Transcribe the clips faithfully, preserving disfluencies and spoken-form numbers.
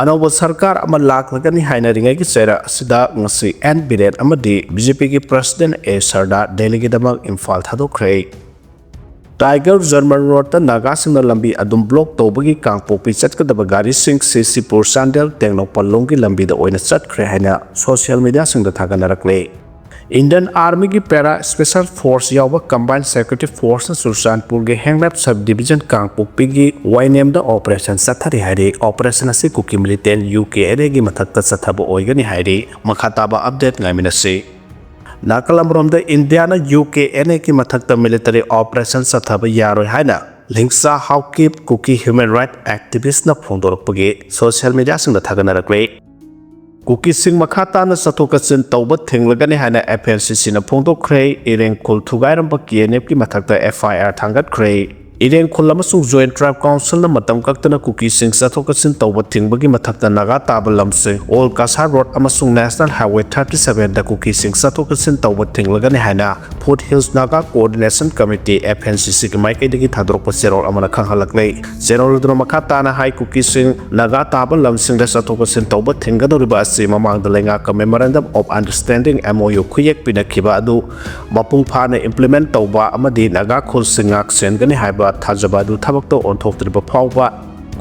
ꯑꯅꯧꯕ ꯁꯔꯀꯥꯔ ꯑꯃ ꯂꯥꯛꯂꯒꯅꯤ ꯍꯥꯏꯅꯔꯤꯉꯩꯒꯤ ꯆꯩꯔꯛ ꯑꯁꯤꯗ ꯉꯁꯤ ꯑꯦꯟ ꯕꯤꯔꯦꯟ ꯑꯃꯗꯤ ꯕꯤ ꯖꯦ ꯄꯤꯒꯤ ꯄ꯭ꯔꯁꯤꯗꯦꯟ ꯑꯦ ꯁꯔꯗꯥ ꯗꯦꯜꯂꯤꯒꯤꯗꯃꯛ ꯏꯝꯐꯥꯜ ꯊꯥꯗꯣꯛꯈ꯭ꯔꯦ꯫ ꯇꯥꯏꯒꯔ ꯖꯔꯃꯟ ꯔꯣꯗꯇ ꯅꯥꯒꯥꯁꯤꯡꯅ ꯂꯝꯕꯤ ꯑꯗꯨꯝ ꯕ꯭ꯂꯣꯛ ꯇꯧꯕꯒꯤ ꯀꯥꯡꯄꯣꯛꯄꯤ ꯆꯠꯀꯗꯕ ꯒꯥꯔꯤꯁꯤꯡ ꯁꯤ ꯁꯤꯄꯨꯔ ꯆꯥꯟꯗꯦꯜ ꯇꯦꯡꯅꯧꯄꯜ ꯂꯣꯝꯒꯤ ꯂꯝꯕꯤꯗ ꯑꯣꯏꯅ ꯆꯠꯈ꯭ꯔꯦ ꯍꯥꯏꯅ ꯁꯣꯁꯤꯌꯦꯜ ꯃꯤꯗꯤꯌꯥꯁꯤꯡꯗ ꯊꯥꯒꯠꯅꯔꯛꯂꯦ꯫ ꯏꯟꯗꯤꯌꯟ ꯑꯥꯔꯃꯤꯒꯤ ꯄꯦꯔꯥ ꯁ꯭ꯄꯦꯁꯦꯜ ꯐꯣꯔꯁ ꯌꯥꯎꯕ ꯀꯝꯕꯥꯏꯟ ꯁꯦꯀ꯭ꯌꯨꯔꯤꯇꯤ ꯐꯣꯔꯁꯅ ꯆꯨꯔꯆꯥꯟꯄꯨꯔꯒꯤ ꯍꯦꯡꯂꯦꯞ ꯁꯕ ꯗꯤꯕꯤꯖꯟ ꯀꯥꯡꯄꯣꯛꯄꯤꯒꯤ ꯋꯥꯏꯅꯦꯝꯗ ꯑꯣꯄꯔꯦꯁꯟ ꯆꯠꯊꯔꯤ ꯍꯥꯏꯔꯤ꯫ ꯑꯣꯄꯔꯦꯁꯟ ꯑꯁꯤ ꯀꯨꯀꯤ ꯃꯤꯂꯤꯇꯦꯟ ꯌꯨ ꯀꯦ ꯑꯦꯟ ꯑꯦꯒꯤ ꯃꯊꯛꯇ ꯆꯠꯊꯕ ꯑꯣꯏꯒꯅꯤ ꯍꯥꯏꯔꯤ꯫ ꯃꯈꯥ ꯇꯥꯕ ꯑꯞꯗꯦꯠ ꯉꯥꯏꯃꯤꯟꯅꯁꯤ꯫ ꯅꯥꯀꯜ ꯑꯃꯔꯣꯝꯗ ꯏꯟꯗꯤꯌꯥꯅ ꯌꯨ ꯀꯦ ꯑꯦꯟ ꯑꯦꯒꯤ ꯃꯊꯛꯇ ꯃꯤꯂꯤꯇꯔꯤ ꯑꯣꯄꯔꯦꯁꯟ ꯆꯠꯊꯕ ꯌꯥꯔꯣꯏ ꯍꯥꯏꯅ ꯂꯤꯡꯆꯥ ꯍꯥꯎꯀꯤꯞ ꯀꯨꯀꯤ ꯍ꯭ꯌꯨꯃꯦꯟ ꯔꯥꯏꯠ ꯑꯦꯛꯇꯤꯚꯤꯁ꯭ꯠꯅ ꯐꯣꯡꯗꯣꯔꯛꯄꯒꯤ ꯁꯣꯁꯤꯌꯦꯜ ꯃꯤꯗꯤꯌꯥꯁꯤꯡꯗ ꯊꯥꯒꯠꯅꯔꯛꯂꯦ꯫ ꯀꯨꯀꯤꯁꯤꯡ ꯃꯈꯥ ꯇꯥꯅ ꯆꯠꯊꯣꯛ ꯆꯠꯁꯤꯟ ꯇꯧꯕ ꯊꯤꯡꯂꯒꯅꯤ ꯍꯥꯏꯅ ꯑꯦꯐ ꯑꯦꯟ ꯁꯤ ꯁꯤꯅ ꯐꯣꯡꯗꯣꯛꯈ꯭ꯔꯦ꯫ ꯏꯔꯦꯡ ꯈꯨꯜ ꯊꯨꯒꯥꯏꯔꯝꯕ ꯀꯦ ꯑꯦꯟ ꯑꯦꯐꯀꯤ ꯃꯊꯛꯇ ꯑꯦꯐ ꯑꯥꯏ ꯑꯥꯔ ꯊꯥꯡꯒꯠꯈ꯭ꯔꯦ꯫ ꯏꯔꯦꯡ ꯈꯨꯜ ꯑꯃꯁꯨꯡ ꯖꯣꯏꯟꯠ ꯇ꯭ꯔꯥꯏꯕ ꯀꯥꯎꯟꯁꯤꯜꯅ ꯃꯇꯝ ꯀꯛꯇꯅ ꯀꯨꯀꯤꯁꯤꯡ ꯆꯠꯊꯣꯛ ꯆꯠꯁꯤꯟ ꯇꯧꯕ ꯊꯤꯡꯕꯒꯤ ꯃꯊꯛꯇ ꯅꯥꯒꯥ ꯇꯥꯕ ꯂꯝꯁꯤꯡ, ꯑꯣꯜ ꯀꯁꯥꯔ ꯔꯣꯗ ꯑꯃꯁꯨꯡ ꯅꯦꯁꯅꯦꯜ ꯍꯥꯏꯋꯦ ꯊꯥꯔꯇꯤ ꯁꯚꯦꯟꯗ ꯀꯨꯀꯤꯁꯤꯡ ꯆꯠꯊꯣꯛ ꯆꯠꯁꯤꯟ ꯇꯧꯕ ꯊꯤꯡꯂꯒꯅꯤ ꯍꯥꯏꯅ foot hills Naga coordination committee, F N C ꯁꯤꯒꯤ ꯃꯥꯏꯀꯩꯗꯒꯤ ꯊꯥꯗꯣꯔꯛꯄ ꯆꯦꯔꯣꯜ ꯑꯃꯅ ꯈꯪꯍꯜꯂꯛꯂꯦ꯫ ꯆꯦꯔꯣꯜ ꯑꯗꯨꯅ ꯃꯈꯥ ꯇꯥꯅ ꯍꯥꯏ, ꯀꯨꯀꯤꯁꯤꯡ ꯅꯥꯒꯥ ꯇꯥꯕ ꯂꯝꯁꯤꯡꯗ ꯆꯠꯊꯣꯛ ꯆꯠꯁꯤꯟ ꯇꯧꯕ ꯊꯤꯡꯒꯗꯧꯔꯤꯕ ꯑꯁꯤ ꯃꯃꯥꯡꯗ ꯂꯩꯉꯥꯛꯀ Memorandum of Understanding, M O U, ꯈꯨꯌꯦꯛ ꯄꯤꯅꯈꯤꯕ ꯑꯗꯨ ꯃꯄꯨꯡ ꯐꯥꯅ ꯏꯝꯄ꯭ꯂꯤꯃꯦꯟꯠ ꯇꯧꯕ ꯑꯃꯗꯤ ꯅꯥꯒꯥ ꯈꯨꯜꯁꯤꯡ ꯉꯥꯛ ꯁꯦꯟꯒꯅꯤ ꯍꯥꯏꯕ ꯊꯥꯖꯕ ꯑꯗꯨ ꯊꯕꯛꯇ ꯑꯣꯟꯊꯣꯛꯇ꯭ꯔꯤꯕ ꯐꯥꯎꯕ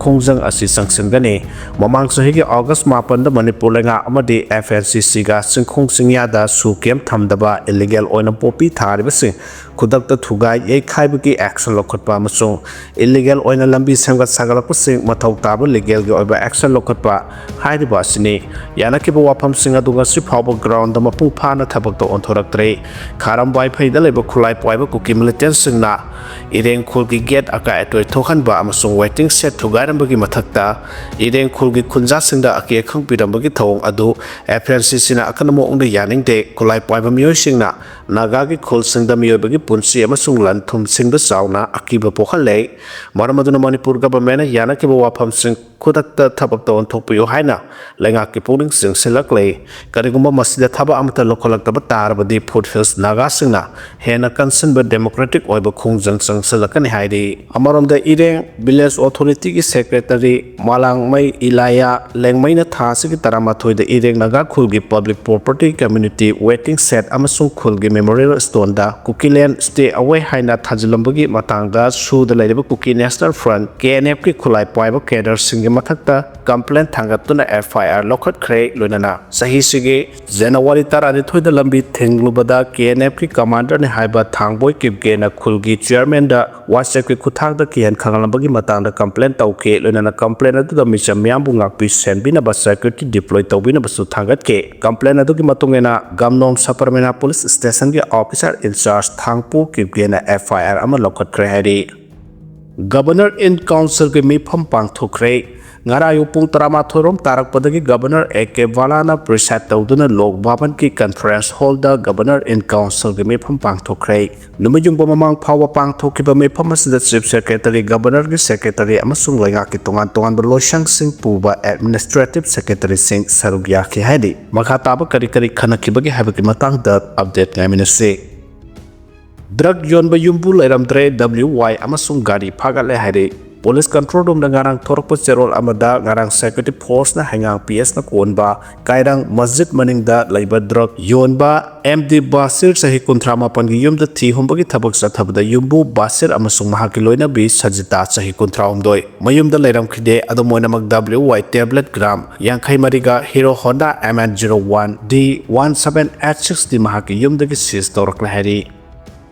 ꯈꯣꯡꯖꯪ ꯑꯁꯤ ꯆꯪꯁꯤꯟꯒꯅꯤ꯫ ꯃꯃꯥꯡ ꯆꯍꯤꯒꯤ ꯑꯣꯒꯁ ꯃꯥꯄꯟꯗ ꯃꯅꯤꯄꯨꯔ ꯂꯩꯉꯥꯛ ꯑꯃꯗꯤ ꯑꯦꯐ ꯑꯦꯟ ꯁꯤ ꯁꯤꯒ ꯆꯤꯡꯈꯣꯡ ꯆꯤꯡꯌꯥꯗ ꯁꯨ ꯀꯦꯝꯞ ꯊꯝꯗꯕ, ꯏꯂꯤꯒꯦꯜ ꯑꯣꯏꯅ ꯄꯣꯄꯤ ꯊꯥꯔꯤꯕꯁꯤꯡ ꯈꯨꯗꯛꯇ ꯊꯨꯒꯥꯏ ꯌꯩꯈꯥꯏꯕꯒꯤ ꯑꯦꯛꯁꯟ ꯂꯧꯈꯠꯄ ꯑꯃꯁꯨꯡ ꯏꯂꯤꯒꯦꯜ ꯑꯣꯏꯅ ꯂꯝꯕꯤ ꯁꯦꯝꯒꯠ ꯁꯥꯒꯠꯂꯛꯄꯁꯤꯡ ꯃꯊꯧ ꯇꯥꯕ ꯂꯤꯒꯦꯜꯒꯤ ꯑꯣꯏꯕ ꯑꯦꯛꯁꯟ ꯂꯧꯈꯠꯄ ꯍꯥꯏꯔꯤꯕ ꯑꯁꯤꯅꯤ꯫ ꯌꯥꯅꯈꯤꯕ ꯋꯥꯐꯝꯁꯤꯡ ꯑꯗꯨ ꯉꯁꯤ ꯐꯥꯎꯕ ꯒ꯭ꯔꯥꯎꯟꯗ ꯃꯄꯨꯡ ꯐꯥꯅ ꯊꯕꯛꯇ ꯑꯣꯟꯊꯣꯔꯛꯇ꯭ꯔꯦ꯫ ꯈꯥꯔꯝ ꯋꯥꯏꯐꯩꯗ ꯂꯩꯕ ꯈꯨꯠꯂꯥꯏ ꯄꯥꯏꯕ ꯀꯨꯀꯤ ꯃꯤꯂꯤꯇꯦꯟꯠꯁꯤꯡꯅ ꯏꯔꯦꯡ ꯈꯨꯜꯒꯤ ꯒꯦꯠ ꯑꯀꯥꯏ ꯑꯇꯣꯏ ꯊꯣꯛꯍꯟꯕ ꯑꯃꯁꯨꯡ ꯋꯦꯇꯤꯡ ꯁꯦꯗ ꯊꯨꯒꯥꯏꯔꯝꯕꯒꯤ ꯃꯊꯛꯇ ꯏꯔꯦꯡ ꯈꯨꯜꯒꯤ ꯈꯨꯟꯖꯥꯁꯤꯡꯗ ꯑꯀꯤ ꯑꯈꯪ ꯄꯤꯔꯝꯕꯒꯤ ꯊꯧꯑꯣꯡ ꯑꯗꯨ ꯑꯦꯐ ꯑꯦꯟ ꯁꯤ ꯁꯤꯅ ꯑꯀꯟꯕ ꯃꯑꯣꯡꯗ ꯌꯥꯅꯤꯡꯗꯦ꯫ ꯈꯨꯠꯂꯥꯏ ꯄꯥꯏꯕ ꯃꯤꯑꯣꯏꯁꯤꯡꯅ ꯅꯥꯒꯥꯒꯤ ꯈꯨꯜꯁꯤꯡꯗ ꯃꯤꯑꯣꯏꯕꯒꯤ ꯄꯨꯟꯁꯤ ꯑꯃꯁꯨꯡ ꯂꯟ ꯊꯨꯝ ꯁꯤꯡꯗ ꯆꯥꯎꯅ ꯑꯀꯤꯕ ꯄꯣꯛꯍꯜꯂꯦ꯫ ꯃꯔꯝ ꯑꯗꯨꯅ ꯃꯅꯤꯄꯨꯔ ꯒꯚꯔꯟꯃꯦꯟꯠꯅ ꯌꯥꯅꯈꯤꯕ ꯋꯥꯐꯝꯁꯤꯡ ꯈꯨꯗꯛꯇ ꯊꯕꯛꯇ ꯑꯣꯟꯊꯣꯛꯄꯤꯌꯨ ꯍꯥꯏꯅ ꯂꯩꯉꯥꯛꯀꯤ ꯄꯨꯛꯅꯤꯡ ꯆꯤꯡꯁꯤꯜꯂꯛꯂꯦ꯫ ꯀꯔꯤꯒꯨꯝꯕ ꯃꯁꯤꯗ ꯊꯕꯛ ꯑꯃꯠꯇ ꯂꯧꯈꯠꯂꯛꯇꯕ ꯇꯥꯔꯕꯗꯤ ꯐꯨꯠ ꯍꯤꯜꯁ ꯅꯥꯒꯥꯁꯤꯡꯅ ꯍꯦꯟꯅ ꯀꯟꯁꯤꯟꯕ ꯗꯦꯃꯣꯀ꯭ꯔꯦꯇꯤꯛ ꯑꯣꯏꯕ ꯈꯣꯡꯖꯪ ꯆꯪꯁꯤꯜꯂꯛꯀꯅꯤ ꯍꯥꯏꯔꯤ꯫ ꯑꯃꯔꯣꯝꯗ ꯏꯔꯦꯡ ꯚꯤꯂꯦꯖ ꯑꯣꯊꯣꯔꯤꯇꯤꯒꯤ ꯁꯦꯀ꯭ꯔꯦꯇꯔꯤ ꯃꯥꯂꯥꯡꯃꯩ ꯏꯂꯥꯌꯥ ꯂꯦꯡꯃꯩꯅ ꯊꯥ ꯑꯁꯤꯒꯤ ꯇꯔꯥꯃꯥꯊꯣꯏꯗ ꯏꯔꯦꯡ ꯅꯥꯒꯥ ꯈꯨꯜꯒꯤ public property community waiting shed ꯑꯃꯁꯨꯡ ꯈꯨꯜꯒꯤ ꯃꯦꯃꯣꯔꯤꯌꯦꯜ ꯁ꯭ꯇꯣꯟꯗ ꯀꯨꯀꯤꯂꯦꯟ ꯁ꯭ꯇꯦ ꯑꯋꯦ ꯍꯥꯏꯅ ꯊꯥꯖꯤꯜꯂꯝꯕꯒꯤ ꯃꯇꯥꯡꯗ ꯁꯨꯗ ꯂꯩꯔꯤꯕ Kuki national front, K N ꯑꯦꯐꯀꯤ ꯈꯨꯠꯂꯥꯏ ꯄꯥꯏꯕ ꯀꯦꯗꯔꯁꯤꯡꯒꯤ ꯃꯊꯛꯇ ꯀꯝꯄ꯭ꯂꯦꯟ ꯊꯥꯡꯒꯠꯇꯨꯅ ꯑꯦꯐ ꯑꯥꯏ ꯑꯥꯔ ꯂꯧꯈꯠꯈ꯭ꯔꯦ꯫ ꯂꯣꯏꯅꯅ ꯆꯍꯤꯁꯤꯒꯤ ꯖꯅꯋꯥꯔꯤ ꯇꯔꯥꯅꯤꯊꯣꯏꯗ ꯂꯝꯕꯤ ꯊꯤꯡꯂꯨꯕꯗ ꯀꯦ ꯑꯦꯟ ꯑꯦꯐꯀꯤ ꯀꯃꯥꯟꯗꯔꯅꯤ ꯍꯥꯏꯕ ꯊꯥꯡꯕꯣꯏ ꯀꯤꯞꯒꯦꯅ ꯈꯨꯜꯒꯤ ꯆꯤꯌꯔꯃꯦꯟꯗ ꯋꯥꯆꯦꯞꯀꯤ ꯈꯨꯠꯊꯥꯡꯗ ꯀꯤꯍꯟ ꯈꯪꯍꯟꯕꯒꯤ ꯃꯇꯥꯡꯗ ꯀꯝꯄ꯭ꯂꯦꯟ ꯇꯧꯈꯤ꯫ ꯂꯣꯏꯅꯅ ꯀꯝꯄ꯭ꯂꯦꯟ ꯑꯗꯨꯗ ꯃꯤꯆꯝ ꯃꯤꯌꯥꯝꯕꯨ ꯉꯥꯛꯄꯤ ꯁꯦꯟꯕꯤꯅꯕ ꯁꯦꯀ꯭ꯌꯨꯔꯤꯇꯤ ꯗꯤꯄ꯭ꯂꯣꯏ ꯇꯧꯕꯤꯅꯕꯁꯨ ꯊꯥꯡꯒꯠꯈꯤ꯫ ꯀꯝꯄ꯭ꯂꯦꯟ ꯑꯗꯨꯒꯤ ꯃꯇꯨꯡ ꯏꯟꯅ ꯒꯝꯅꯣꯡ ꯁꯕꯔꯃꯤꯅꯥ police ꯁ꯭ꯇꯦꯁꯟꯒꯤ officer in-charge ꯊꯥꯡꯄꯨ ꯀꯤꯞꯒꯦꯅ F I R ꯑꯃ ꯂꯧꯈꯠꯈ꯭ꯔꯦ ꯍꯥꯏꯔꯤ꯫ ꯒꯕꯔꯅꯔ ꯏꯟ ꯀꯥꯎꯟꯁꯤꯜꯒꯤ ꯃꯤꯐꯝ ꯄꯥꯡꯊꯣꯛꯈ꯭ꯔꯦ꯫ ꯉꯔꯥꯡ ꯑꯌꯨꯛ ꯄꯨꯡ ꯇꯔꯥꯃꯥꯊꯣꯏ ꯔꯣꯝ ꯇꯥꯔꯛꯄꯗꯒꯤ ꯒꯕꯔꯅꯔ ꯑꯦ ꯀꯦ ꯕꯥꯂꯥꯅ ꯄ꯭ꯔꯤꯁꯥꯏꯗ ꯇꯧꯗꯨꯅ ꯂꯣꯛ ꯚꯕꯟꯒꯤ ꯀꯟꯐꯔꯦꯟꯁ ꯍꯣꯜꯗ ꯒꯕꯔꯅꯔ ꯏꯟ ꯀꯥꯎꯟꯁꯤꯜꯒꯤ ꯃꯤꯐꯝ ꯄꯥꯡꯊꯣꯛꯈ꯭ꯔꯦ꯫ ꯅꯨꯃꯤꯠ ꯌꯨꯡꯕ ꯃꯃꯥꯡ ꯐꯥꯎꯕ ꯄꯥꯡꯊꯣꯛꯈꯤꯕ ꯃꯤꯐꯝ ꯑꯁꯤꯗ ꯆꯤꯐ ꯁꯦꯀ꯭ꯔꯦꯇꯔꯤ, ꯒꯕꯔꯅꯔꯒꯤ ꯁꯦꯀ꯭ꯔꯦꯇꯔꯤ ꯑꯃꯁꯨꯡ ꯂꯩꯉꯥꯛꯀꯤ ꯇꯣꯉꯥꯟ ꯇꯣꯉꯥꯟꯕ ꯂꯣꯏꯁꯪꯁꯤꯡ ꯄꯨꯕ ꯑꯦꯗꯃꯤꯅꯤꯁꯇ꯭ꯔꯦꯇꯤꯚ ꯁꯦꯀ꯭ꯔꯦꯇꯔꯤꯁꯤꯡ ꯁꯔꯨꯛ ꯌꯥꯈꯤ ꯍꯥꯏꯔꯤ꯫ ꯃꯈꯥ ꯇꯥꯕ ꯀꯔꯤ ꯀꯔꯤ ꯈꯟꯅꯈꯤꯕꯒꯦ ꯍꯥꯏꯕꯒꯤ ꯃꯇꯥꯡꯗ ꯑꯞꯗꯦꯠ ꯉꯥꯏꯃꯤꯟꯅꯁꯤ꯫ ꯗ꯭ꯔꯒ ꯌꯣꯟꯕ ꯌꯨꯝꯕꯨ ꯂꯩꯔꯝꯗ꯭ꯔꯦ, ꯗꯕ꯭ꯂꯤꯌꯨ ꯋꯥꯏ ꯑꯃꯁꯨꯡ ꯒꯥꯔꯤ ꯐꯥꯒꯠꯂꯦ ꯍꯥꯏꯔꯤ꯫ ꯄꯨꯂꯤꯁ ꯀꯟꯇ꯭ꯔꯣꯜ ꯔꯨꯝꯗ ꯉꯔꯥꯡ ꯊꯣꯔꯛꯄ ꯆꯦꯔꯣꯜ ꯑꯃꯗ ꯉꯔꯥꯡ ꯁꯦꯀ꯭ꯌꯨꯔꯤꯇꯤ ꯐꯣꯔꯁꯅ ꯍꯩꯉꯥꯡ ꯄꯤ ꯑꯦꯁꯅ ꯀꯣꯟꯕ ꯀꯥꯏꯔꯪ ꯃꯁꯖꯤꯗ ꯃꯅꯤꯡꯗ ꯂꯩꯕ ꯗ꯭ꯔꯒ ꯌꯣꯟꯕ ꯑꯦꯝ ꯗꯤ ꯕꯥꯁꯤꯔ, ꯆꯍꯤ ꯀꯨꯟꯊ꯭ꯔꯥ ꯃꯥꯄꯟꯒꯤ ꯌꯨꯝꯗ ꯊꯤ ꯍꯨꯝꯕꯒꯤ ꯊꯕꯛ ꯆꯠꯊꯕꯗ ꯌꯨꯝꯕꯨ ꯕꯥꯁꯤꯔ ꯑꯃꯁꯨꯡ ꯃꯍꯥꯛꯀꯤ ꯂꯣꯏꯅꯕꯤ ꯁꯖꯤꯇꯥ, ꯆꯍꯤ ꯀꯨꯟꯊ꯭ꯔꯥꯍꯨꯝꯗꯣꯏ, ꯃꯌꯨꯝꯗ ꯂꯩꯔꯝꯈꯤꯗꯦ꯫ ꯑꯗꯨꯝ ꯑꯣꯏꯅꯃꯛ, ꯗꯕ꯭ꯂꯤꯌꯨ ꯋꯥꯏ ꯇꯦꯕ꯭ꯂꯦꯠ ꯒ꯭ꯔꯥꯝ ꯌꯥꯡꯈꯩ ꯃꯔꯤꯒ Hero Honda M N zero one D one seven eight six D ꯃꯍꯥꯛꯀꯤ ꯌꯨꯝꯗꯒꯤ ꯁꯤꯖ ꯇꯧꯔꯛꯂꯦ ꯍꯥꯏꯔꯤ꯫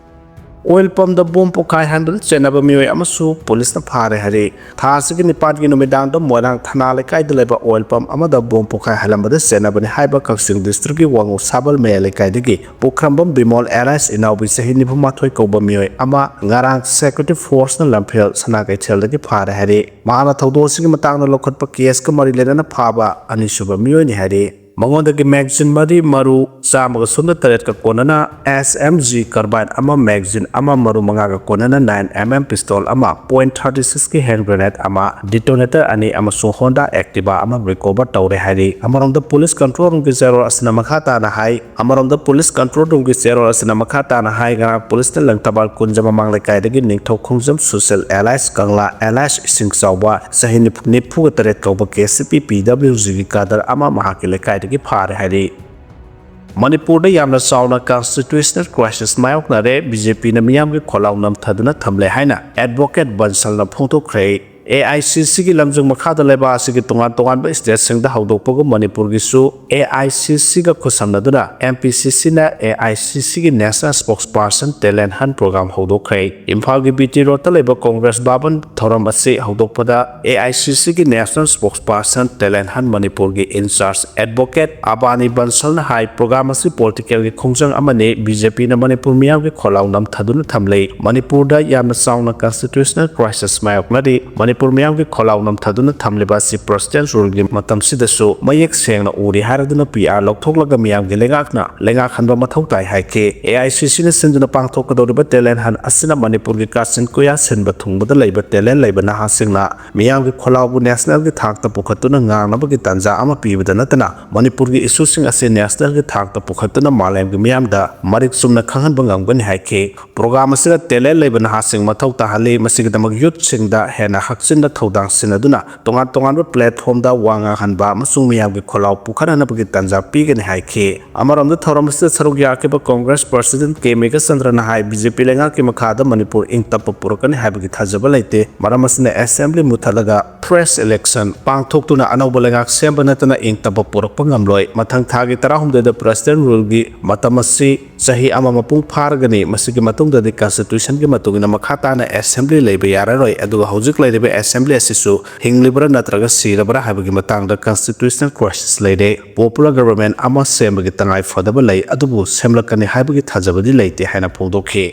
ꯑꯣꯏꯜ ꯄꯝꯗ ꯕꯣꯝ ꯄꯣꯈꯥꯏꯍꯟꯕꯗ ꯆꯦꯟꯅꯕ ꯃꯤꯑꯣꯏ ꯑꯃꯁꯨ ꯄꯨꯂꯤꯁꯅ ꯐꯥꯔꯦ ꯍꯥꯏꯔꯤ꯫ ꯊꯥ ꯑꯁꯤꯒꯤ ꯅꯤꯄꯥꯟꯒꯤ ꯅꯨꯃꯤꯗꯥꯡꯗ ꯃꯣꯏꯔꯥꯡ ꯊꯅꯥ ꯂꯩꯀꯥꯏꯗ ꯂꯩꯕ ꯑꯣꯏꯜ ꯄꯝ ꯑꯃꯗ ꯕꯣꯝ ꯄꯣꯈꯥꯏꯍꯜꯂꯝꯕꯗ ꯆꯦꯟꯅꯕꯅꯤ ꯍꯥꯏꯕ ꯀꯛꯆꯤꯡ ꯗꯤꯁꯇ꯭ꯔꯤꯛꯀꯤ ꯋꯥꯉꯨ ꯁꯥꯕꯜ ꯃꯌꯥꯏ ꯂꯩꯀꯥꯏꯗꯒꯤ ꯄꯨꯈ꯭ꯔꯝꯕꯝ ꯕꯤꯃꯣꯜ ꯑꯦꯂꯥꯏꯁ ꯏꯅꯥꯎꯕꯤ ꯆꯍꯤ ꯅꯤꯐꯨ ꯃꯥꯊꯣꯏ ꯀꯧꯕ ꯃꯤꯑꯣꯏ ꯑꯃ ꯉꯔꯥꯡ ꯁꯦꯀ꯭ꯌꯨꯔꯤꯇꯤ ꯐꯣꯔꯁꯅ ꯂꯝꯐꯦꯜ ꯁꯅꯥ ꯀꯩꯊꯦꯜꯗꯒꯤ ꯐꯥꯔꯦ ꯍꯥꯏꯔꯤ꯫ ꯃꯍꯥꯛꯅ ꯊꯧꯗꯣꯛ ꯑꯁꯤꯒꯤ ꯃꯇꯥꯡꯗ ꯂꯧꯈꯠꯄ ꯀꯦꯁꯀ ꯃꯔꯤ ꯂꯩꯅꯅ ꯐꯥꯕ ꯑꯅꯤꯁꯨꯕ ꯃꯤꯑꯣꯏꯅꯤ ꯍꯥꯏꯔꯤ꯫ ꯃꯉꯣꯟꯗꯒꯤ magazine ꯃꯔꯤ, ꯃꯔꯨ ꯆꯥꯝꯃꯒ ꯁꯨꯞꯅ ꯇꯔꯦꯠꯀ ꯀꯣꯟꯅꯅ S M G carbine ꯑꯃ, magazine ꯑꯃ, ꯃꯔꯨ ꯃꯉꯥꯒ ꯀꯣꯟꯅꯅ nine M M pistol ꯑꯃ, point thirty six ꯀꯤ hand grenade ꯑꯃ, detonator ꯑꯅꯤ ꯑꯃꯁꯨꯡ Honda Activa ꯑꯃ recover ꯇꯧꯔꯦ ꯍꯥꯏꯔꯤ꯫ ꯑꯃꯔꯣꯝꯗ police control roomꯒꯤ ꯆꯦꯔꯣꯜ ꯑꯁꯤꯅ ꯃꯈꯥ ꯇꯥꯅ ꯍꯥꯏ, ꯑꯃꯔꯣꯝꯗ police control roomꯒꯤ ꯆꯦꯔꯣꯜ ꯑꯁꯤꯅ ꯃꯈꯥ ꯇꯥꯅ ꯍꯥꯏ, ꯉꯔꯥꯡ policeꯅ ꯂꯪꯊꯕꯥꯜ ꯀꯨꯟꯖ ꯃꯃꯥꯡ ꯂꯩꯀꯥꯏꯗꯒꯤ ꯅꯤꯡꯊꯧ ꯈꯣꯡꯖꯝ ꯁꯨꯁꯤꯜ alias ꯀꯪꯂꯥ alias ꯏꯁꯤꯡ ꯆꯥꯎꯕ ꯆꯍꯤ ꯅꯤꯐꯨ ꯀ ꯇꯔꯦꯠ ꯀꯧꯕ K C P P W Gꯒꯤ cadre ꯑꯃ ꯃꯍꯥꯛꯀꯤ ꯂꯩꯀꯥꯏꯗꯒꯤ ꯐꯥꯔꯦ ꯍꯥꯏꯔꯤ꯫ ꯃꯅꯤꯄꯨꯔꯗ ꯌꯥꯝꯅ ꯆꯥꯎꯅ constitutional crisis ꯃꯥꯌꯣꯛꯅꯔꯦ, B J Pꯅ ꯃꯤꯌꯥꯝꯒꯤ ꯈꯣꯜꯂꯥꯎ ꯅꯝꯊꯗꯨꯅ ꯊꯝꯂꯦ ꯍꯥꯏꯅ advocate ꯕꯟꯁꯜꯅ ꯐꯣꯡꯗꯣꯛꯈ꯭ꯔꯦ꯫ A I C Cꯒꯤ ꯂꯝꯖꯤꯡ ꯃꯈꯥꯗ ꯂꯩꯕꯥꯛ ꯑꯁꯤꯒꯤ ꯇꯣꯉꯥꯟ ꯇꯣꯉꯥꯟꯕ stateꯁꯤꯡꯗ ꯍꯧꯗꯣꯛꯄꯒꯨꯝ ꯃꯅꯤꯄꯨꯔꯒꯤꯁꯨ A I C Cꯒ ꯈꯨꯠꯁꯝꯅꯗꯨꯅ M P C Cꯅ A I C Cꯒꯤ national spokesperson talent hunt program ꯍꯧꯗꯣꯛꯈ꯭ꯔꯦ꯫ ꯏꯝꯐꯥꯜꯒꯤ B T Roadꯇ ꯂꯩꯕ Congress ꯚꯕꯟ ꯊꯧꯔꯝ ꯑꯁꯤ ꯍꯧꯗꯣꯛꯄꯗ A I C Cꯒꯤ national spokesperson talent hunt ꯃꯅꯤꯄꯨꯔꯒꯤ in charge advocate ꯑꯕꯥꯅꯤ ꯕꯟꯁꯜꯅ high, program ꯑꯁꯤ politicalꯒꯤ ꯈꯣꯡꯖꯪ ꯑꯃꯅꯤ, B J Pꯅ ꯃꯅꯤꯄꯨꯔ ꯃꯤꯌꯥꯝꯒꯤ ꯈꯣꯜꯂꯥꯎ ꯅꯝꯊꯗꯨꯅ ꯊꯝꯂꯤ, ꯃꯅꯤꯄꯨꯔꯗ ꯌꯥꯝꯅ ꯆꯥꯎꯅ constitutional crisis ꯃꯥꯌꯣꯛꯅꯔꯤ, ꯃꯅꯤꯄꯨꯔ ꯃꯤꯌꯥꯝꯒꯤ ꯈꯣꯜꯂꯥꯎ ꯅꯝꯊꯗꯨꯅ ꯊꯝꯂꯤꯕ ꯑꯁꯤ President ruleꯒꯤ ꯃꯇꯝꯁꯤꯗꯁꯨ ꯃꯌꯦꯛ ꯁꯦꯡꯅ ꯎꯔꯤ ꯍꯥꯏꯔꯗꯨꯅ P R ꯂꯧꯊꯣꯛꯂꯒ ꯃꯤꯌꯥꯝꯒꯤ ꯂꯩꯉꯥꯛꯅ ꯂꯩꯉꯥꯛꯍꯟꯕ ꯃꯊꯧ ꯇꯥꯏ ꯍꯥꯏꯈꯤ꯫ A I C Cꯅ ꯁꯤꯟꯗꯨꯅ ꯄꯥꯡꯊꯣꯛꯀꯗꯧꯔꯤꯕ talent hunt ꯑꯁꯤꯅ ꯃꯅꯤꯄꯨꯔꯒꯤ ꯀꯥꯆꯤꯟ ꯀꯣꯏꯌꯥ ꯁꯤꯟꯕ ꯊꯨꯡꯕꯗ ꯂꯩꯕ talent ꯂꯩꯕ ꯅꯍꯥꯁꯤꯡꯅ ꯃꯤꯌꯥꯝꯒꯤ ꯈꯣꯜꯂꯥꯎꯕꯨ nationalꯒꯤ ꯊꯥꯛꯇ ꯄꯨꯈꯠꯇꯨꯅ ꯉꯥꯡꯅꯕꯒꯤ ꯇꯥꯟꯖꯥ ꯑꯃ ꯄꯤꯕꯗ ꯅꯠꯇꯅ ꯃꯅꯤꯄꯨꯔꯒꯤ issueꯁꯤꯡ ꯑꯁꯤ nationalꯒꯤ ꯊꯥꯛꯇ ꯄꯨꯈꯠꯇꯨꯅ ꯃꯥꯂꯦꯝꯒꯤ ꯃꯤꯌꯥꯝꯗ ꯃꯔꯤꯛ ꯆꯨꯝꯅ ꯈꯪꯍꯟꯕ ꯉꯝꯒꯅꯤ ꯍꯥꯏꯈꯤ꯫ Program ꯑꯁꯤꯗ talent ꯂꯩꯕ ꯅꯍꯥꯁꯤꯡ ꯃꯊꯧ ꯇꯥꯍꯜꯂꯤ꯫ ꯃꯁꯤꯒꯤꯗꯃꯛ youthꯁꯤꯡꯗ ꯍꯦꯟꯅ ꯍꯛꯆꯤꯟꯅ ꯊꯧꯗꯥꯡ ꯁꯤꯟꯅꯗꯨꯅ ꯇꯣꯉꯥꯟ ꯇꯣꯉꯥꯟꯕ platformꯗ ꯋꯥ ꯉꯥꯡꯍꯟꯕ ꯑꯃꯁꯨꯡ ꯃꯤꯌꯥꯝꯒꯤ ꯈꯣꯜꯂꯥꯎ ꯄꯨꯈꯠꯍꯟꯅꯕꯒꯤ ꯇꯥꯟꯖꯥ ꯄꯤꯒꯅꯤ ꯍꯥꯏꯈꯤ꯫ ꯑꯃꯔꯣꯝꯗ ꯊꯧꯔꯝ ꯑꯁꯤꯗ ꯁꯔꯨꯛ ꯌꯥꯈꯤꯕ Congress President K ꯃꯦꯘꯆꯟꯗ꯭ꯔꯅ ꯍꯥꯏ, B J P ꯂꯩꯉꯥꯛꯀꯤ ꯃꯈꯥꯗ ꯃꯅꯤꯄꯨꯔ ꯏꯪ ꯇꯞꯄ ꯄꯨꯔꯛꯀꯅꯤ ꯍꯥꯏꯕꯒꯤ ꯊꯥꯖꯕ ꯂꯩꯇꯦ꯫ ꯃꯔꯝ ꯑꯁꯤꯅ assembly ꯃꯨꯠꯊꯠꯂꯒ fresh election ꯄꯥꯡꯊꯣꯛꯇꯨꯅ ꯑꯅꯧꯕ ꯂꯩꯉꯥꯛ ꯁꯦꯝꯕ ꯅꯠꯇꯅ ꯏꯪ ꯇꯞꯄ ꯄꯨꯔꯛꯄ ꯉꯝꯂꯣꯏ꯫ ꯃꯊꯪ ꯊꯥꯒꯤ ꯇꯔꯥꯍꯨꯝꯗꯣꯏꯗ President ruleꯒꯤ ꯃꯇꯝ ꯑꯁꯤ ꯆꯍꯤ ꯑꯃ ꯃꯄꯨꯡ ꯐꯥꯔꯒꯅꯤ꯫ ꯃꯁꯤꯒꯤ ꯃꯇꯨꯡꯗꯗꯤ constitutionꯒꯤ ꯃꯇꯨꯡ ꯏꯟꯅ ꯃꯈꯥ ꯇꯥꯅ assembly ꯂꯩꯕ ꯌꯥꯔꯔꯣꯏ꯫ ꯑꯗꯨꯒ ꯍꯧꯖꯤꯛ ꯂꯩꯔꯤꯕ assembly ꯑꯁꯤꯁꯨ ꯍꯤꯡꯂꯤꯕ꯭ꯔꯥ ꯅꯠꯇ꯭ꯔꯒ ꯁꯤꯔꯕ꯭ꯔꯥ ꯍꯥꯏꯕꯒꯤ ꯃꯇꯥꯡꯗ constitutional crisis ꯂꯩꯔꯦ꯫ Popular government ꯑꯃ ꯁꯦꯝꯕꯒꯤ ꯇꯉꯥꯏ ꯐꯗꯕ ꯂꯩ, ꯑꯗꯨꯕꯨ ꯁꯦꯝꯂꯛꯀꯅꯤ ꯍꯥꯏꯕꯒꯤ ꯊꯥꯖꯕꯗꯤ ꯂꯩꯇꯦ ꯍꯥꯏꯅ ꯐꯣꯡꯗꯣꯛꯈꯤ꯫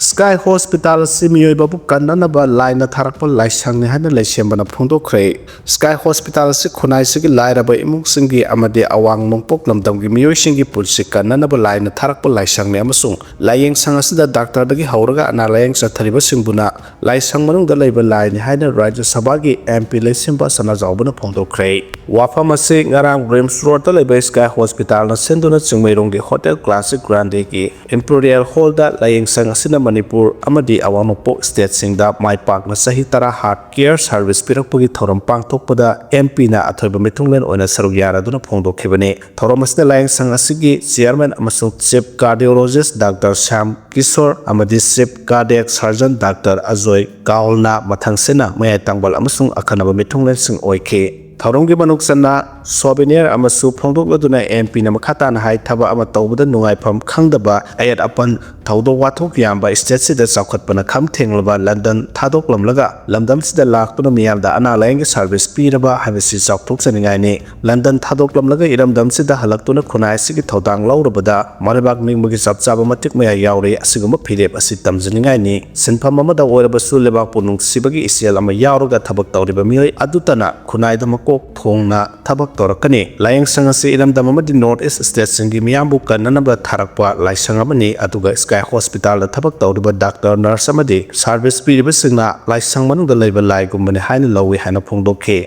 Sky Hospital ꯑꯁꯤ ꯃꯤꯑꯣꯏꯕꯕꯨ ꯀꯟꯅꯅꯕ ꯂꯥꯏꯅ ꯊꯥꯔꯛꯄ ꯂꯥꯏꯁꯪꯅꯤ ꯍꯥꯏꯅ ꯂꯩꯁꯦꯝꯕꯅ ꯐꯣꯡꯗꯣꯛꯈ꯭ꯔꯦ꯫ Sky Hospital ꯑꯁꯤ ꯈꯨꯟꯅꯥꯏꯁꯤꯒꯤ ꯂꯥꯏꯔꯕ ꯏꯃꯨꯡꯁꯤꯡꯒꯤ ꯑꯃꯗꯤ ꯑꯋꯥꯡ ꯅꯣꯡꯄꯣꯛ ꯂꯝꯗꯝꯒꯤ ꯃꯤꯑꯣꯏꯁꯤꯡꯒꯤ ꯄꯨꯟꯁꯤ ꯀꯟꯅꯅꯕ ꯂꯥꯏꯅ ꯊꯥꯔꯛꯄ ꯂꯥꯏꯁꯪꯅꯤ ꯑꯃꯁꯨꯡ ꯂꯥꯏꯌꯦꯡꯁꯪ ꯑꯁꯤꯗ ꯗꯥꯛꯇꯔꯗꯒꯤ ꯍꯧꯔꯒ ꯑꯅꯥ ꯂꯥꯌꯦꯡ ꯆꯠꯊꯔꯤꯕꯁꯤꯡꯕꯨꯅ ꯂꯥꯏꯁꯪ ꯃꯅꯨꯡꯗ ꯂꯩꯕ ꯂꯥꯏꯅꯤ ꯍꯥꯏꯅ ꯔꯥꯖ꯭ꯌ ꯁꯚꯥꯒꯤ M P ꯂꯩꯁꯦꯝꯕ ꯁꯅꯥꯖꯥꯎꯕꯅ ꯐꯣꯡꯗꯣꯛꯈ꯭ꯔꯦ꯫ ꯋꯥꯐꯝ ꯑꯁꯤ ꯉꯔꯥꯡ ꯔꯤꯝꯁ ꯔꯣꯗꯇ ꯂꯩꯕ Sky Hospitalꯅ ꯁꯤꯟꯗꯨꯅ ꯆꯤꯡꯃꯩꯔꯣꯡꯒꯤ ꯍꯣꯇꯦꯜ ꯀ꯭ꯂꯥꯁꯤꯛ ꯒ꯭ꯔꯥꯟꯗꯦꯒꯤ Imperial Hallꯗ ꯂꯥꯏꯌꯦꯡꯁꯪ ꯑꯁꯤꯅ ꯃꯅꯤꯄꯨꯔ ꯑꯃꯗꯤ ꯑꯋꯥꯡ ꯅꯣꯡꯄꯣꯛ stateꯁꯤꯡꯗ ꯃꯥꯏ ꯄꯥꯛꯅ ꯆꯍꯤ ꯇꯔꯥ heart care service ꯄꯤꯔꯛꯄꯒꯤ ꯊꯧꯔꯝ ꯄꯥꯡꯊꯣꯛꯄꯗ M Pꯅ ꯑꯊꯣꯏꯕ ꯃꯤꯊꯨꯡꯂꯦꯟ ꯑꯣꯏꯅ ꯁꯔꯨꯛ ꯌꯥꯅꯗꯨꯅ ꯐꯣꯡꯗꯣꯛꯈꯤꯕꯅꯤ꯫ ꯊꯧꯔꯝ ꯑꯁꯤꯗ ꯂꯥꯏꯌꯦꯡꯁꯪ ꯑꯁꯤꯒꯤ chairman ꯑꯃꯁꯨꯡ chief cardiologist doctor Shyam Kishore ꯑꯃꯗꯤ chief cardiac surgeon doctor Ajoy ꯀꯥꯎꯜꯅ ꯃꯊꯪꯁꯤꯠꯅ ꯃꯌꯥꯏ ꯇꯥꯡꯕꯜ ꯑꯃꯁꯨꯡ ꯑꯈꯟꯅꯕ ꯃꯤꯊꯨꯡꯂꯦꯟꯁꯤꯡ ꯑꯣꯏꯈꯤ꯫ ꯊꯧꯔꯝꯒꯤ ꯃꯅꯨꯡ ꯆꯟꯅ souvenir ꯑꯃꯁꯨ ꯐꯣꯡꯗꯣꯛꯂꯗꯨꯅ M Pꯅ ꯃꯈꯥ ꯇꯥꯅ ꯍꯥꯏ, ꯊꯕꯛ ꯑꯃ ꯇꯧꯕꯗ ꯅꯨꯡꯉꯥꯏꯐꯝ ꯈꯪꯗꯕ, ꯑꯌꯦꯠ ꯑꯄꯟ, ꯊꯧꯗꯣꯛ ꯋꯥꯊꯣꯛ ꯌꯥꯝꯕ stateꯁꯤꯗ ꯆꯥꯎꯈꯠꯄꯅ ꯈꯝ ꯊꯦꯡꯂꯕ ꯂꯟꯗꯟ ꯊꯥꯗꯣꯛꯂꯝꯂꯒ ꯂꯝꯗꯝꯁꯤꯗ ꯂꯥꯛꯇꯨꯅ ꯃꯤꯌꯥꯝꯗ ꯑꯅꯥ ꯂꯥꯌꯦꯡꯒꯤ service ꯄꯤꯔꯕ ꯍꯥꯏꯕꯁꯤ ꯆꯥꯎꯊꯣꯛꯆꯅꯤꯡꯉꯥꯏꯅꯤ꯫ ꯂꯟꯗꯟ ꯊꯥꯗꯣꯛꯂꯝꯂꯒ ꯏꯔꯝꯗꯝꯁꯤꯗ ꯍꯜꯂꯛꯇꯨꯅ ꯈꯨꯟꯅꯥꯏ ꯑꯁꯤꯒꯤ ꯊꯧꯗꯥꯡ ꯂꯧꯔꯕꯗ ꯃꯔꯩꯕꯥꯛ ꯅꯤꯡꯕꯒꯤ ꯆꯞ ꯆꯥꯕ ꯃꯇꯤꯛ ꯃꯌꯥꯏ ꯌꯥꯎꯔꯤ꯫ ꯑꯁꯤꯒꯨꯝꯕ ꯐꯤꯔꯦꯞ ꯑꯁꯤ ꯇꯝꯖꯅꯤꯡꯉꯥꯏꯅꯤ꯫ ꯁꯤꯟꯐꯝ ꯑꯃꯗ ꯑꯣꯏꯔꯕꯁꯨ ꯂꯩꯕꯥꯛꯄꯨ ꯅꯨꯡꯁꯤꯕꯒꯤ ꯏꯆꯦꯜ ꯑꯃ ꯌꯥꯎꯔꯒ ꯊꯕꯛ ꯇꯧꯔꯤꯕ ꯃꯤꯑꯣꯏ ꯑꯗꯨꯇꯅ ꯈꯨꯟꯅꯥꯏꯗ ꯃꯀꯣꯛ ꯊꯣꯡꯅ ꯊꯕꯛ ꯇꯧꯔꯛꯀꯅꯤ꯫ ꯂꯥꯌꯦꯡꯁꯪ ꯑꯁꯤ ꯏꯔꯝꯗꯝ ꯑꯃꯗꯤ North East stateꯁꯤꯡꯒꯤ ꯃꯤꯌꯥꯝꯕꯨ ꯀꯟꯅꯅꯕ ꯊꯥꯔꯛꯄ ꯂꯥꯏꯁꯪ ꯑꯃꯅꯤ꯫ ꯑꯗꯨꯒ Sky Hospitalꯗ ꯊꯕꯛ ꯇꯧꯔꯤꯕ ꯗꯥꯛꯇꯔ, nurse ꯑꯃꯗꯤ service ꯄꯤꯔꯤꯕꯁꯤꯡꯅ ꯂꯥꯏꯁꯪ ꯃꯅꯨꯡꯗ ꯂꯩꯕ ꯂꯥꯏꯒꯨꯝꯕꯅꯤ ꯍꯥꯏꯅ ꯂꯧꯏ ꯍꯥꯏꯅ ꯐꯣꯡꯗꯣꯛꯈꯤ꯫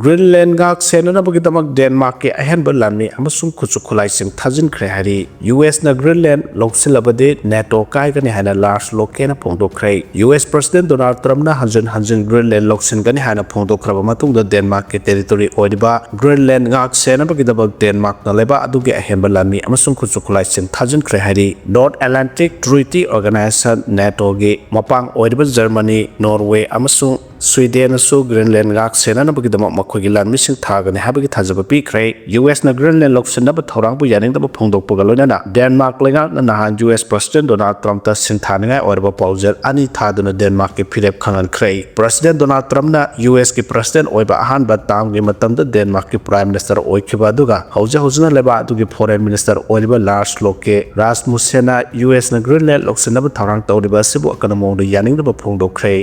ꯒ꯭ꯔꯤꯟꯂꯦꯟ ꯉꯥꯛ ꯁꯦꯟꯅꯅꯕꯒꯤꯗꯃꯛ ꯗꯦꯟꯃꯥꯔꯛꯀꯤ ꯑꯍꯦꯟꯕ ꯂꯥꯟꯃꯤ ꯑꯃꯁꯨꯡ ꯈꯨꯠꯁꯨ ꯈꯨꯠꯂꯥꯏꯁꯤꯡ ꯊꯥꯖꯤꯟꯈ꯭ꯔꯦ ꯍꯥꯏꯔꯤ꯫ U S ꯅ ꯒ꯭ꯔꯤꯟꯂꯦꯟ ꯂꯧꯁꯤꯜꯂꯕꯗꯤ NATO ꯀꯥꯏꯒꯅꯤ ꯍꯥꯏꯅ ꯂꯥꯔꯁ ꯂꯣꯀꯦꯅ ꯐꯣꯡꯗꯣꯛꯈ꯭ꯔꯦ꯫ U S President Donald Trumpꯅ ꯍꯟꯖꯤꯟ ꯍꯟꯖꯤꯟ ꯒ꯭ꯔꯤꯟꯂꯦꯟ ꯂꯧꯁꯤꯟꯒꯅꯤ ꯍꯥꯏꯅ ꯐꯣꯡꯗꯣꯛꯈ꯭ꯔꯕ ꯃꯇꯨꯡꯗ ꯗꯦꯟꯃꯥꯔꯛꯀꯤ territory ꯑꯣꯏꯔꯤꯕ ꯒ꯭ꯔꯤꯟꯂꯦꯟ ꯉꯥꯛ ꯁꯦꯟꯅꯕꯒꯤꯗꯃꯛ ꯗꯦꯟꯃꯥꯔꯛꯅ ꯂꯩꯕꯥꯛ ꯑꯗꯨꯒꯤ ꯑꯍꯦꯟꯕ ꯂꯥꯟꯃꯤ ꯑꯃꯁꯨꯡ ꯈꯨꯠꯁꯨ ꯈꯨꯠꯂꯥꯏꯁꯤꯡ ꯊꯥꯖꯤꯟꯈ꯭ꯔꯦ ꯍꯥꯏꯔꯤ꯫ North Atlantic Treaty Organization NATOꯒꯤ ꯃꯄꯥꯡ ꯑꯣꯏꯔꯤꯕ ꯖꯔꯃꯅꯤ, ꯅꯣꯔꯋꯦ ꯑꯃꯁꯨꯡ ꯁ꯭ꯋꯤꯗꯦꯟꯅꯁꯨ ꯒ꯭ꯔꯤꯟꯂꯦꯟ ꯉꯥꯛ ꯁꯦꯟꯅꯅꯕꯒꯤꯗꯃꯛ ꯃꯈꯣꯏꯒꯤ ꯂꯥꯟꯃꯤꯁꯤꯡ ꯊꯥꯒꯅꯤ ꯍꯥꯏꯕꯒꯤ ꯊꯥꯖꯕ ꯄꯤꯈ꯭ꯔꯦ꯫ ꯌꯨ ꯑꯦꯁꯅ ꯒ꯭ꯔꯤꯟꯂꯦꯟ ꯂꯧꯁꯤꯟꯅꯕ ꯊꯧꯔꯥꯡꯕꯨ ꯌꯥꯅꯤꯡꯗꯕ ꯐꯣꯡꯗꯣꯛꯄꯒ ꯂꯣꯏꯅꯅ ꯗꯦꯟꯃꯥꯔꯛ ꯂꯩꯉꯥꯛꯅ ꯅꯍꯥꯟ ꯌꯨ ꯑꯦꯁ ꯄ꯭ꯔꯁꯤꯗꯦꯟ ꯗꯣꯅꯥꯜꯗ ꯇ꯭ꯔꯝꯞꯇ ꯁꯤꯟꯊꯥꯅꯤꯡꯉꯥꯏ ꯑꯣꯏꯔꯕ ꯄꯥꯎꯖꯦꯜ ꯑꯅꯤ ꯊꯥꯗꯨꯅ ꯗꯦꯟꯃꯥꯔꯛꯀꯤ ꯐꯤꯔꯦꯞ ꯈꯪꯍꯟꯈ꯭ꯔꯦ꯫ ꯄ꯭ꯔꯁꯤꯗꯦꯟ ꯗꯣꯅꯥꯜꯗ ꯇ꯭ꯔꯝꯞꯅ ꯌꯨ ꯑꯦꯁꯀꯤ ꯄ꯭ꯔꯁꯤꯗꯦꯟ ꯑꯣꯏꯕ ꯑꯍꯥꯟꯕ ꯇꯥꯝꯒꯤ ꯃꯇꯝꯗ ꯗꯦꯟꯃꯥꯔꯛꯀꯤ ꯄ꯭ꯔꯥꯏꯝ ꯃꯤꯅꯤꯁꯇꯔ ꯑꯣꯏꯈꯤꯕ ꯑꯗꯨꯒ ꯍꯧꯖꯤꯛ ꯍꯧꯖꯤꯛꯅ ꯂꯩꯕꯥꯛ ꯑꯗꯨꯒꯤ ꯐꯣꯔꯦꯟ ꯃꯤꯅꯤꯁꯇꯔ ꯑꯣꯏꯔꯤꯕ ꯂꯥꯔꯁ ꯂꯣꯀꯦ ꯔꯥꯁꯃꯨꯁꯦꯟꯅ ꯌꯨ ꯑꯦꯁꯅ ꯒ꯭ꯔꯤꯟꯂꯦꯟ ꯂꯧꯁꯤꯟꯅꯕ ꯊꯧꯔꯥꯡ ꯇꯧꯔꯤꯕ ꯑꯁꯤꯕꯨ ꯑꯀꯟꯕ ꯃꯑꯣꯡꯗ ꯌꯥꯅꯤꯡꯗꯕ ꯐꯣꯡꯗꯣꯛꯈ꯭ꯔꯦ꯫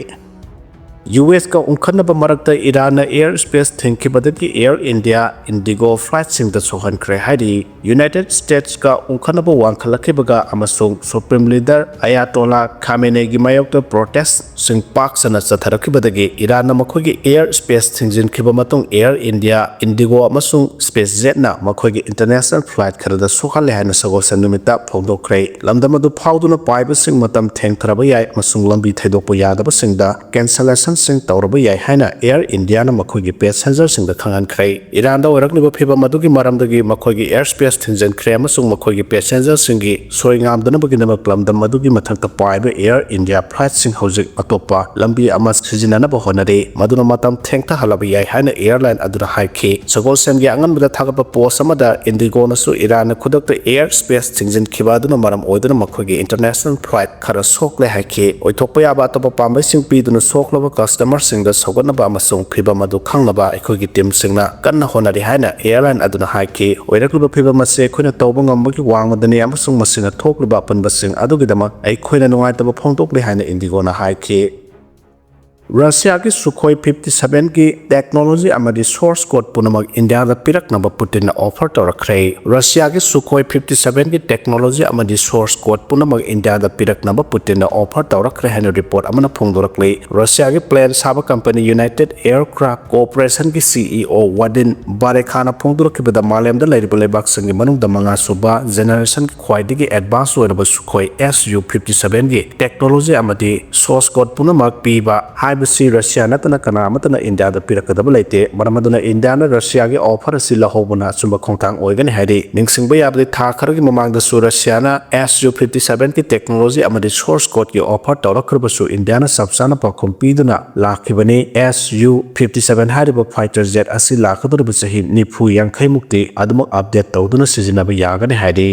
ꯌꯨ ꯑꯦꯁꯀ ꯎꯪꯈꯠꯅꯕ ꯃꯔꯛꯇ ꯏꯔꯥꯟꯅ ꯑꯦꯌꯔ ꯁ꯭ꯄꯦꯁ ꯊꯤꯡꯈꯤꯕꯗꯒꯤ ꯑꯦꯌꯔ ꯏꯟꯗꯤꯌꯥ ꯏꯟꯗꯤꯒꯣ ꯐ꯭ꯂꯥꯏꯠꯁꯤꯡꯗ ꯁꯣꯛꯍꯟꯈ꯭ꯔꯦ ꯍꯥꯏꯔꯤ꯫ ꯌꯨꯅꯥꯏꯇꯦꯗ ꯁ꯭ꯇꯦꯠꯁꯀ ꯎꯪꯈꯠꯅꯕ ꯋꯥꯡꯈꯠꯂꯛꯈꯤꯕꯒ ꯑꯃꯁꯨꯡ ꯁꯨꯄ꯭ꯔꯤꯝ ꯂꯤꯗꯔ ꯑꯌꯥꯇꯣꯂꯥ ꯈꯥꯃꯦꯅꯦꯒꯤ ꯃꯥꯌꯣꯛꯇ ꯄ꯭ꯔꯣꯇꯦꯁꯁꯤꯡ ꯄꯥꯛ ꯁꯟꯅ ꯆꯠꯊꯔꯛꯈꯤꯕꯗꯒꯤ ꯏꯔꯥꯟꯅ ꯃꯈꯣꯏꯒꯤ ꯑꯦꯌꯔ ꯁ꯭ꯄꯦꯁ ꯊꯤꯡꯖꯤꯟꯈꯤꯕ ꯃꯇꯨꯡ ꯑꯦꯌꯔ ꯏꯟꯗꯤꯌꯥ, ꯏꯟꯗꯤꯒꯣ ꯑꯃꯁꯨꯡ ꯁ꯭ꯄꯦꯁ ꯖꯦꯠꯅ ꯃꯈꯣꯏꯒꯤ ꯏꯟꯇꯔꯅꯦꯁꯅꯦꯜ ꯐ꯭ꯂꯥꯏꯠ ꯈꯔꯗ ꯁꯣꯛꯍꯜꯂꯦ ꯍꯥꯏꯅ ꯁꯒꯣꯜꯁꯦꯟ ꯅꯨꯃꯤꯠꯇ ꯐꯣꯡꯗꯣꯛꯈ꯭ꯔꯦ꯫ ꯂꯝꯗꯝ ꯑꯗꯨ ꯐꯥꯎꯗꯨꯅ ꯄꯥꯏꯕꯁꯤꯡ ꯃꯇꯝ ꯊꯦꯡꯊꯔꯕ ꯌꯥꯏ ꯑꯃꯁꯨꯡ ꯂꯝꯕꯤ ꯊꯩꯗꯣꯛꯄ ꯌꯥꯗꯕꯁꯤꯡꯗ ꯀꯦꯟꯁꯦꯂꯦꯁꯟꯁꯤꯡ ꯇꯧꯔꯕ ꯌꯥꯏ ꯍꯥꯏꯅ ꯑꯦꯌꯔ ꯏꯟꯗꯤꯌꯥꯅ ꯃꯈꯣꯏꯒꯤ ꯄꯦꯁꯦꯟꯖꯔꯁꯤꯡꯗ ꯈꯪꯍꯟꯈ꯭ꯔꯦ꯫ ꯏꯔꯥꯟꯗ ꯑꯣꯏꯔꯛꯂꯤꯕ ꯐꯤꯚꯝ ꯑꯗꯨꯒꯤ ꯃꯔꯝꯗꯒꯤ ꯃꯈꯣꯏꯒꯤ ꯑꯦꯌꯔ ꯁ꯭ꯄꯦꯁ ꯊꯤꯡꯖꯤꯟꯈ꯭ꯔꯦ ꯑꯃꯁꯨꯡ ꯃꯈꯣꯏꯒꯤ ꯄꯦꯁꯦꯟꯖꯔꯁꯤꯡꯒꯤ ꯁꯣꯏ ꯉꯥꯝꯗꯅꯕꯒꯤꯗꯃꯛ ꯂꯝꯗꯝ ꯑꯗꯨꯒꯤ ꯃꯊꯛꯇ ꯄꯥꯏꯕ ꯑꯦꯌꯔ ꯏꯟꯗꯤꯌꯥ ꯐ꯭ꯂꯥꯏꯠꯁꯤꯡ ꯍꯧꯖꯤꯛ ꯑꯇꯣꯞꯄ ꯂꯝꯕꯤ ꯑꯃ ꯁꯤꯖꯤꯟꯅꯅꯕ ꯍꯣꯠꯅꯔꯤ, ꯃꯗꯨꯅ ꯃꯇꯝ ꯊꯦꯡꯊꯍꯜꯂꯕ ꯌꯥꯏ ꯍꯥꯏꯅ ꯑꯦꯌꯔꯂꯥꯏꯟ ꯑꯗꯨꯅ ꯍꯥꯏꯈꯤ꯫ ꯁꯒꯣꯜꯁꯦꯟꯒꯤ ꯑꯉꯟꯕꯗ ꯊꯥꯒꯠꯄ ꯄꯣꯁ ꯑꯃꯗ ꯏꯟꯗꯤꯒꯣꯅꯁꯨ ꯏꯔꯥꯟꯅ ꯈꯨꯗꯛꯇ ꯑꯦꯌꯔ ꯁ꯭ꯄꯦꯁ ꯊꯤꯡꯖꯤꯟꯈꯤꯕ ꯑꯗꯨꯅ ꯃꯔꯝ ꯑꯣꯏꯗꯨꯅ ꯃꯈꯣꯏꯒꯤ ꯏꯟꯇꯔꯅꯦꯁꯅꯦꯜ ꯐ꯭ꯂꯥꯏꯠ ꯈꯔ ꯁꯣꯛꯂꯦ ꯍꯥꯏꯈꯤ꯫ ꯑꯣꯏꯊꯣꯛꯄ ꯌꯥꯕ ꯑꯇꯣꯞꯄ ꯄꯥꯝꯕꯩꯁꯤꯡ ꯄꯤꯗꯨꯅ ꯁꯣꯛꯂꯕ ꯀꯁꯇꯃꯔꯁꯤꯡꯗ ꯁꯧꯒꯠꯅꯕ ꯑꯃꯁꯨꯡ ꯐꯤꯚꯝ ꯑꯗꯨ ꯈꯪꯅꯕ ꯑꯩꯈꯣꯏꯒꯤ ꯇꯤꯝꯁꯤꯡꯅ ꯀꯟꯅ ꯍꯣꯠꯅꯔꯤ ꯍꯥꯏꯅ ꯑꯦꯌꯔꯂꯥꯏꯟ ꯑꯗꯨꯅ ꯍꯥꯏꯈꯤ꯫ ꯑꯣꯏꯔꯛꯂꯤꯕ ꯐꯤꯚꯝ ꯑꯁꯤ ꯑꯩꯈꯣꯏꯅ ꯇꯧꯕ ꯉꯝꯕꯒꯤ ꯋꯥꯡꯃꯗꯅꯤ ꯑꯃꯁꯨꯡ ꯃꯁꯤꯅ ꯊꯣꯛꯂꯤꯕ ꯑꯄꯟꯕꯁꯤꯡ ꯑꯗꯨꯒꯤꯗꯃꯛ ꯑꯩꯈꯣꯏꯅ ꯅꯨꯡꯉꯥꯏꯇꯕ ꯐꯣꯡꯗꯣꯛꯂꯤ ꯍꯥꯏꯅ ꯏꯟꯗꯤꯒꯣꯅ ꯍꯥꯏꯈꯤ꯫ ꯔꯁꯤꯌꯥꯒꯤ ꯁꯨꯈꯣꯏ ꯐꯤꯐꯇꯤ ꯁꯚꯦꯟꯒꯤ ꯇꯦꯛꯅꯣꯂꯣꯖꯤ ꯑꯃꯗꯤ ꯁꯣꯔꯁ ꯀꯣꯗ ꯄꯨꯝꯅꯃꯛ ꯏꯟꯗꯤꯌꯥꯗ ꯄꯤꯔꯛꯅꯕ ꯄꯨꯇꯤꯟꯅ ꯑꯣꯐꯔ ꯇꯧꯔꯛꯈ꯭ꯔꯦ꯫ ꯔꯁꯤꯌꯥꯒꯤ ꯁꯨꯈꯣꯏ ꯐꯤꯐꯇꯤ ꯁꯚꯦꯟꯒꯤ ꯇꯦꯛꯅꯣꯂꯣꯖꯤ ꯑꯃꯗꯤ ꯁꯣꯔꯁ ꯀꯣꯗ ꯄꯨꯝꯅꯃꯛ ꯏꯟꯗꯤꯌꯥꯗ ꯄꯤꯔꯛꯅꯕ ꯄꯨꯇꯤꯟꯅ ꯑꯣꯐꯔ ꯇꯧꯔꯛꯈ꯭ꯔꯦ ꯍꯥꯏꯅ ꯔꯤꯄꯣꯔꯠ ꯑꯃꯅ ꯐꯣꯡꯗꯣꯔꯛꯂꯤ꯫ ꯔꯁꯤꯌꯥꯒꯤ ꯄ꯭ꯂꯦꯟ ꯁꯥꯕ ꯀꯝꯄꯅꯤ ꯌꯨꯅꯥꯏꯇꯦꯗ ꯑꯦꯌꯔꯀ꯭ꯔꯥꯐ ꯀꯣꯔꯄꯣꯔꯦꯁꯟꯒꯤ ꯁꯤ ꯏ ꯑꯣ ꯋꯥꯗꯤꯟ ꯕꯥꯔꯦꯈꯥꯅ ꯐꯣꯡꯗꯣꯔꯛꯈꯤꯕꯗ ꯃꯥꯂꯦꯝꯗ ꯂꯩꯔꯤꯕ ꯂꯩꯕꯥꯛꯁꯤꯡꯒꯤ ꯃꯅꯨꯡꯗ ꯃꯉꯥꯁꯨꯕ ꯖꯦꯅꯦꯔꯦꯁꯟꯒꯤ ꯈ꯭ꯋꯥꯏꯗꯒꯤ ꯑꯦꯗꯚꯥꯟꯁ ꯑꯣꯏꯔꯕ ꯁꯨꯈꯣꯏ ꯑꯦꯁ ꯌꯨ ꯐꯤꯐꯇꯤ ꯁꯚꯦꯟꯒꯤ ꯇꯦꯛꯅꯣꯂꯣꯖꯤ ꯑꯃꯗꯤ ꯁꯣꯔꯁ ꯀꯣꯗ ꯄꯨꯝꯅꯃꯛ ꯄꯤꯕ ꯍꯥꯏꯕ ꯃꯁꯤ ꯔꯁꯤꯌꯥ ꯅꯠꯇꯅ ꯀꯅꯥ ꯑꯃꯠꯇꯅ ꯏꯟꯗꯤꯌꯥꯗ ꯄꯤꯔꯛꯀꯗꯕ ꯂꯩꯇꯦ꯫ ꯃꯔꯝ ꯑꯗꯨꯅ ꯏꯟꯗꯤꯌꯥꯅ ꯔꯁꯤꯌꯥꯒꯤ ꯑꯣꯐꯔ ꯑꯁꯤ ꯂꯧꯍꯧꯕꯅ ꯑꯆꯨꯝꯕ ꯈꯣꯡꯊꯥꯡ ꯑꯣꯏꯒꯅꯤ ꯍꯥꯏꯔꯤ꯫ ꯅꯤꯡꯁꯤꯡꯕ ꯌꯥꯕꯗꯤ ꯊꯥ ꯈꯔꯒꯤ ꯃꯃꯥꯡꯗꯁꯨ ꯔꯁꯤꯌꯥꯅ ꯑꯦꯁ ꯌꯨ ꯐꯤꯐꯇꯤ ꯁꯚꯦꯟꯒꯤ ꯇꯦꯛꯅꯣꯂꯣꯖꯤ ꯑꯃꯗꯤ ꯁꯣꯔꯁ ꯀꯣꯗꯀꯤ ꯑꯣꯐꯔ ꯇꯧꯔꯛꯈ꯭ꯔꯕꯁꯨ ꯏꯟꯗꯤꯌꯥꯅ ꯆꯞ ꯆꯥꯅ ꯄꯥꯎꯈꯨꯝ ꯄꯤꯗꯨꯅ ꯂꯥꯛꯈꯤꯕꯅꯤ꯫ ꯑꯦꯁ ꯌꯨ ꯐꯤꯐꯇꯤ ꯁꯚꯦꯟ ꯍꯥꯏꯔꯤꯕ ꯐꯥꯏꯇꯔ ꯖꯦꯠ ꯑꯁꯤ ꯂꯥꯛꯀꯗꯧꯔꯤꯕ ꯆꯍꯤ ꯅꯤꯐꯨ ꯌꯥꯡꯈꯩ ꯃꯨꯛꯇꯤ ꯑꯗꯨꯃꯛ ꯑꯞꯗꯦꯠ ꯇꯧꯗꯨꯅ ꯁꯤꯖꯤꯟꯅꯕ ꯌꯥꯒꯅꯤ ꯍꯥꯏꯔꯤ꯫